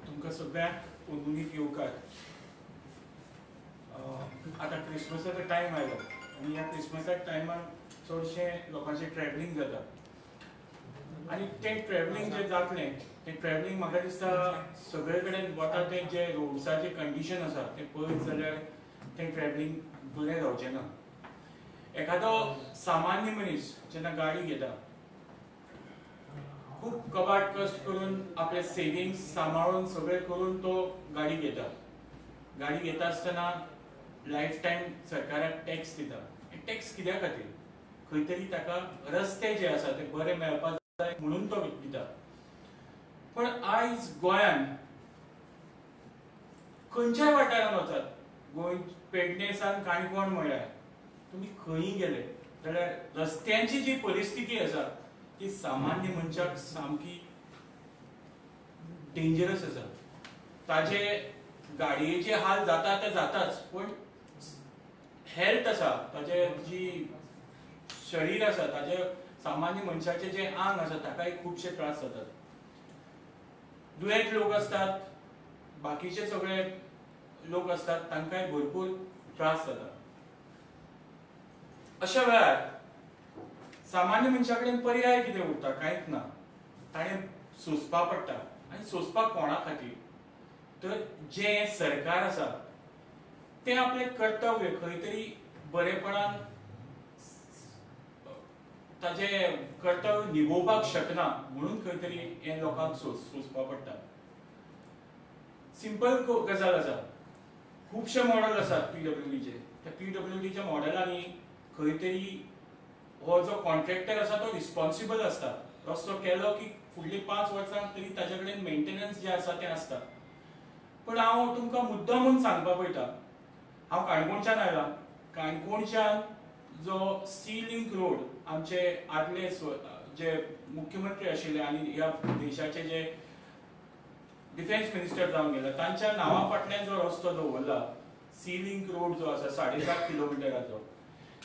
तुमकां सगळ्यांक अंदुनीक येवकार. आतां क्रिसमसाचो टायम आयलो आनी ह्या क्रिसमसाच्या टायमार चडशे लोकांचें ट्रॅवलिंग जाता आनी तें ट्रॅवलिंग जें जातलें तें ट्रॅवलिंग म्हाका दिसता सगळे कडेन वता तें जे रोड्साचें कंडिशन आसा तें पळयत जाल्यार तें ट्रॅवलिंग बरें जावचें ना. एखादो सामान्य मनीस जेन्ना गाडी घेता खूब कबाड कश्ट करून आपले सेविंग्स सांबाळून सगळें करून तो गाडी घेता. गाडी घेता आसतना लायफ टायम सरकाराक टॅक्स दिता. टॅक्स कित्या खातीर? खंय तरी ताका रस्ते जे आसा ते बरे मेळपाक जाय म्हणून तो दिता. पण आयज गोंयान खंयच्याय वाठारान वचात, गोंय पेडणे सावन काणकोण म्हळ्यार तुमी खंयी गेले जाल्यार रस्त्यांची जी परिस्थिती आसा ती सामान्य मनशाक सामकी डेंजरस आसा. ताजे गाडयेचे हाल जाता ते जाताच, पण हेल्थ आसा, ताजे जी शरीर आसा, ताजे सामान्य मनशाचे जे आंग आसा ताकाय खुबशे त्रास जातात. दुयेंत लोक आसतात, बाकीचे सगळे लोक आसतात, तांकांय भरपूर त्रास जाता. अशा वेळार सामान्य मनशा कडेन पर्याय कितें उरता? कांयच ना. ताणें सोंसपा पडटा. आनी सोंसपाक कोणा खातीर? तर जें सरकार आसा तें आपलें कर्तव्य खंय तरी बरेपणान ताजें कर्तव्य निभोवपाक शकना म्हणून खंय तरी हें लोकांक सोंसपा पडटा. सिंपल गजाल आसा, खुबशे मॉडल आसात पीडब्ल्यूडीचे. त्या पीडब्ल्यूडीच्या मॉडलांनी खंय तरी हो जो कॉन्ट्रॅक्टर आसा तो रिस्पॉन्सिबल आसता. रस्तो केलो की फुडली 5 वर्सां तरी ताजे कडेन मेंटेनन्स जें आसा तें आसता. पण हांव तुमकां मुद्दाम म्हूण सांगपाक पळयता, हांव काणकोणच्यान आयला. काणकोणच्यान जो सी लिंक रोड आमचे आदले जे मुख्यमंत्री आशिल्ले आनी ह्या देशाचे जे डिफेन्स मिनिस्टर जावन गेले तांच्या नांवा फाटल्यान जो रस्तो दवरला, सी लिंक रोड जो आसा 7.5 किलोमिटराचो,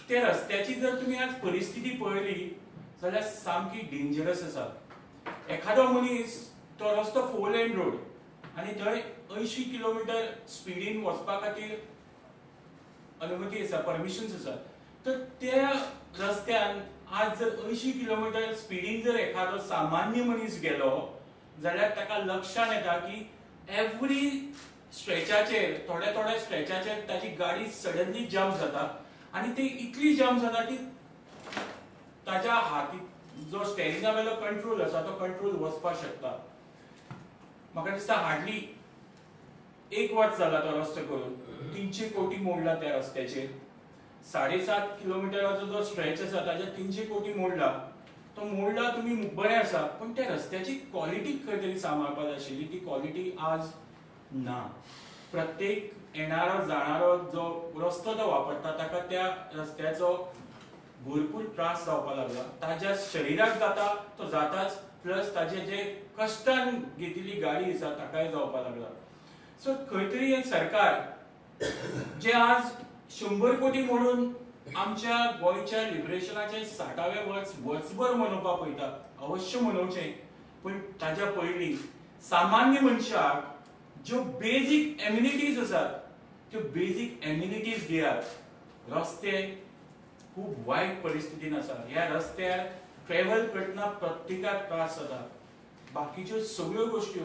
त्या रस्त्याची जर तुमी आज परिस्थिती पळयली जाल्यार सामकी डेंजरस आसा. एखादो मनीस तो रस्तो 4 लेन रोड आनी थंय 80 किलोमिटर स्पिडीन वचपा खातीर अनुमती आसा, परमिशन्स आसा. तर त्या रस्त्यान आज जर 80 किलोमिटर स्पिडीन जर एखादो सामान्य मनीस गेलो जाल्यार ताका लक्षान येता की एवरी स्ट्रेचाचेर, थोड्या थोड्या स्ट्रेचाचेर ताची गाडी सडनली जम्प जाता आनी ती इतली जम्प जाता की ताच्या हाती जो स्टेरिंगा वेलो कंट्रोल आसा तो कंट्रोल वचपाक शकता. म्हाका दिसता हार्डली 1 वर्स जाला तो रस्तो करून, 300 कोटी मोडला त्या रस्त्याचेर. 7.5 किलोमिटराचो जो स्ट्रेच आसा ताच्या 300 कोटी मोडला. तो मोडला तुमी बरें आसा, पूण त्या रस्त्याची क्वॉलिटी खंय तरी सांबाळपाक जाय आशिल्ली, ती क्वॉलिटी आज ना. प्रत्येक येणारो जाणारो जो रस्तो तो वापरता ताका त्या रस्त्याचो भरपूर त्रास जावपाक लागला. ताज्या शरिराक जाता तो जाताच, प्लस ताजे जे कश्टान घेतिल्ली गाडी आसा ताकाय जावपाक लागला. सो खंय तरी हें सरकार जे आज 100 कोटी मोडून आमच्या गोंयच्या लिबरेशनाचें 60वें वर्स वर्सभर मनोवपाक पळयता, अवश्य मनोवचें, पूण ताज्या पयलीं सामान्य मनशाक ज्यो बेजीक एम्युनिटीज आसात त्यो बेजीक एम्युनिटीज दियात. रस्ते खूब वायट परिस्थितीन आसा. ह्या रस्त्यार ट्रॅवल करतना प्रत्येकाक त्रास जाता. बाकीच्यो सगळ्यो गोश्ट्यो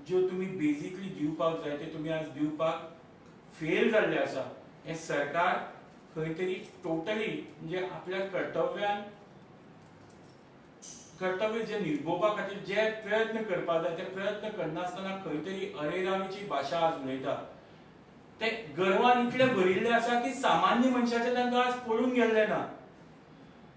ज्यो तुमी बेजिकली दिवपाक जाय त्यो तुमी आज दिवपाक फेल जाल्ले आसा. हें सरकार खंय तरी टोटली म्हणजे आपल्या कर्तव्यान कर्तव्य जे निभोवपा खातीर जे प्रयत्न करपाक जाय ते प्रयत्न करनासतना खंय तरी अरेरावीची भाशा आज उलयता. ते गर्वान इतले भरिल्ले आसा की सामान्य मनशाचे तांकां आज पडून गेल्ले ना.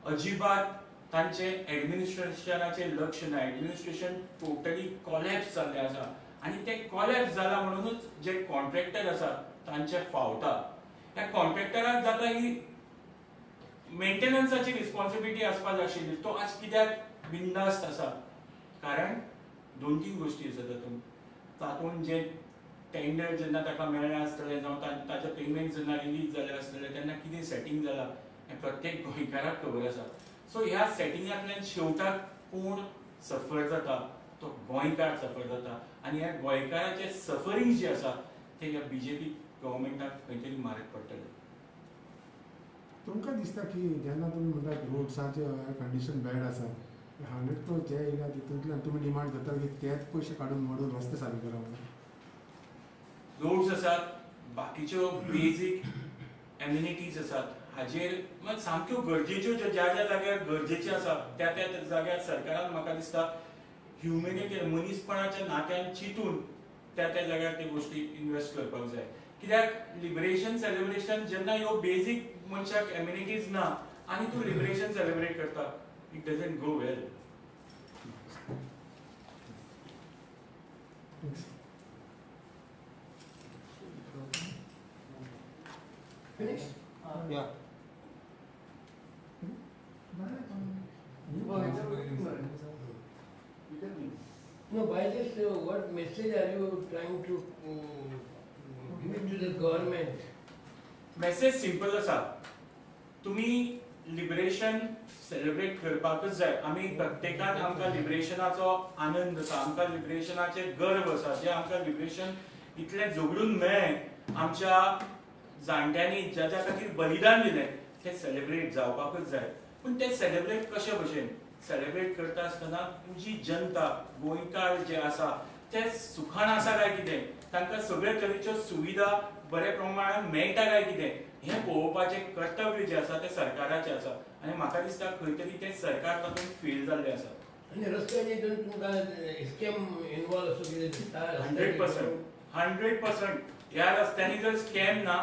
अजिबात तांचे एडमिनिस्ट्रेशनाचेर लक्ष ना. एडमिनिस्ट्रेशन टोटली कॉलॅप्स जाल्लें आसा आनी ते कॉलॅप्स जाला म्हणूनच जे कॉन्ट्रॅक्टर आसा तांचे फावता. ह्या कॉन्ट्रॅक्टराक जाता ही मेंटेनन्साची रिस्पॉन्सिबिलिटी आसपाक जाय आशिल्ली, तो आज कित्याक बिंदास्त आसा? कारण 2-3 गोश्टी आसा तातूंत. तातूंत जे टेंडर जेन्ना ताका मेळ्ळें आसतलें जावं ताचें पेमेंट जेन्ना रिलीज जालें आसतलें तेन्ना कितें सेटींग जालां हें प्रत्येक गोंयकाराक खबर आसा. सो ह्या सेटिंगांतल्यान शेवटाक कोण सफर जाता तो गोंयकार सफर जाता आनी ह्या गोंयकाराचे सफरींग जे आसा ते ह्या बीजेपी गव्हर्मेंटाक खंय तरी म्हारग पडटले. तुमकां दिसता की जेन्ना तुमी म्हणटात रोड्साचे कंडिशन बॅड आसा, 100 क्रोर्स जे येयला तितूंतल्यान तुमी डिमांड करता की तेच पयशे काडून मोडून रस्ते सारके करा म्हणून? रोड्स आसात, बाकीच्यो बेजीक एम्युनिटीज आसात, हाजेर मात सामक्यो गरजेच्यो ज्या ज्या जाग्यार गरजेच्यो आसा त्या त्या जाग्यार सरकारान म्हाका दिसता ह्युमेनिटी मनीसपणाच्या नात्यान चिंतून त्या त्या जाग्यार त्यो गोश्टी इन्वेस्ट करपाक जाय. कित्याक लिबरेशन सेलिब्रेशन जेन्ना ह्यो बेजीक मनशाक एम्युनिटीज ना आनी तूं लिबरेशन सेलिब्रेट करता, it doesn't go well. Finish? Yeah. No, by this, what message are you trying to give to the government? Message simple आसा, तुम्ही लिबरेशन सेलिब्रेट करपाकच जाय. आमी प्रत्येकान आमकां लिबरेशनाचो आनंद आसा, आमकां लिबरेशनाचे गर्व आसा, जे आमकां लिबरेशन इतलें झगडून मेळ्ळें, आमच्या जाणट्यांनी ज्या ज्या खातीर बलिदान दिलें तें सेलिब्रेट जावपाकच जाय. पूण तें सेलिब्रेट कशे भशेन सेलिब्रेट करता आसतना तुजी जनता गोंयकार जे आसा ते सुखान आसा काय कितें, तांकां सगळे तरेच्यो सुविधा बऱ्या प्रमाणान मेळटा काय कितें हें पळोवपाचें कर्तव्य जें आसा तें सरकाराचें आसा आनी म्हाका दिसता खंय तरी तें सरकार तातूंत फेल जाल्लें आसा. आनी रस्त्याचे हितून तुमकां स्कॅम इनवॉल्व असो कितें दिसता? 100% 100%. ह्या रस्त्यांनी जर स्कॅम ना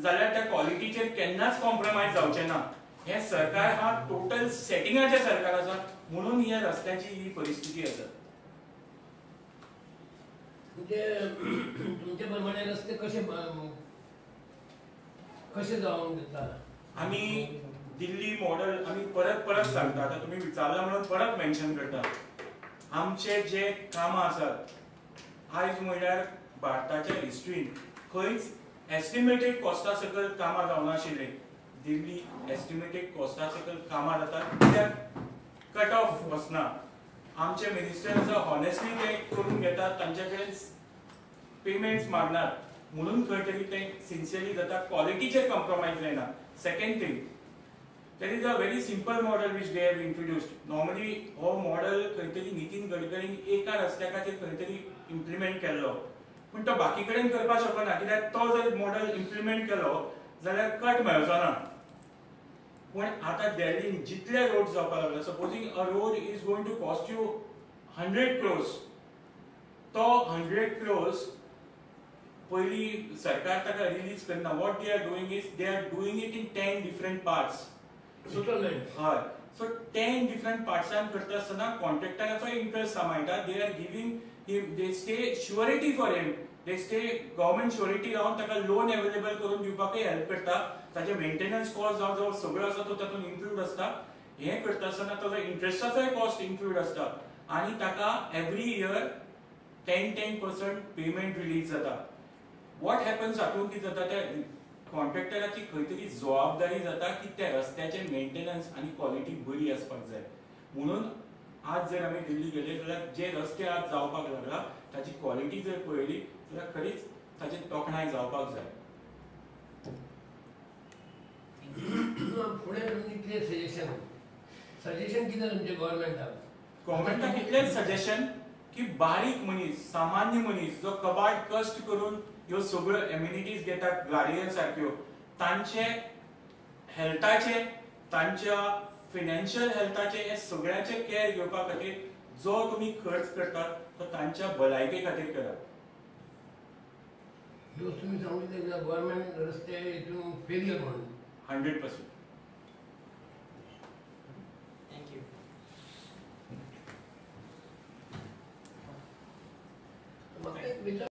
जाल्यार त्या क्वॉलिटीचेर केन्नाच कॉम्प्रोमायज जावचें ना. हें सरकार हा टोटल सेटिंगाचें सरकार आसा म्हणून ह्या रस्त्याची ही परिस्थिती आसा. तुमचे प्रमाणे रस्ते कशे कशे जावंक दिता? आमी दिल्ली मॉडल आमी परत परत सांगता, आतां तुमी विचारला म्हणून परत मेन्शन करता. आमचे जे कामां आसात आयज म्हणल्यार भारताच्या हिस्ट्रीन खंयच एस्टिमेटेड कॉस्टा सकयल कामां जावनाशिल्लीं. दिल्ली एस्टिमेटेड कॉस्टा सकयल कामां जातात कित्याक कट ऑफ वचना. आमचे मिनिस्टर आसा हॉनेस्टली ते करून घेतात, तांचे कडेन पेमेंट्स मागनात म्हणून खंय तरी ते सिन्सियरली जाता, क्वॉलिटीचेर कॉम्प्रोमायज जायना. Second thing, there is a very simple model which they have introduced. Normally हो मॉडल खंय तरी नितीन गडकरीन एका रस्त्या खातीर खंय तरी इम्प्लिमेंट केल्लो, पूण तो बाकी कडेन करपाक शकना कित्याक तो जर मॉडल इम्प्लिमेंट केलो जाल्यार कट मेळचो ना. पूण आतां दिल्लीन जितले रोड जावपाक लागले, supposing a road is going to cost you 100 crores, तो 100 क्रोर्स पयलीं सरकार ताका रिलीज करना. What they are doing is they are doing it in 10 different parts. हय, सो 10 डिफरंट पार्ट्सान करता आसतना कॉन्ट्रॅक्टराचो इंट्रस्ट सांबाळटा. They are giving him, they stay surety for him, they stay government surety रावन ताका लोन एवेलेबल करून दिवपाकय help करता. ताचे maintenance cost जावं जो सगळो आसा तो तातूंत इन्क्लूड आसता. हें करता आसतना ताजो इंट्रस्टाचोय कॉस्ट इन्क्लूड आसता आनी ताका एवरी इयर 10-10% पेमेंट रिलीज जाता. What happens हातूंत कितें जाता, त्या कॉन्ट्रॅक्टराची खंय तरी जबाबदारी जाता की त्या रस्त्याचें मेंटेनन्स आनी क्वॉलिटी बरी आसपाक जाय. म्हणून आज जर आमी दिल्ली गेले जाल्यार जे रस्ते आज जावपाक लागला ताची क्वॉलिटी जर पळयली जाल्यार खरीच ताची तोखणाय जावपाक जाय. फुडें तुमचें कितें सजेशन, सजेशन कितें तुमचें गव्हर्मेंटाक? गव्हर्मेंटाक इतलेंच सजेशन की बारीक मनीस, सामान्य मनीस जो कबाड कश्ट करून ह्यो सगळ्यो एम्युनिटीज घेतात गाडये सारक्यो, तांचे हेल्थाचे, तांच्या फिनान्शियल हेल्थाचे हे सगळ्याचे केअर घेवपा खातीर जो तुमी खर्च करतात तो तांच्या भलायके खातीर करात. तुमी सांगितलें गव्हर्मेंट रस्ते हितून फेलियर म्हणून 100%. Thank you. म्हाका एक विचार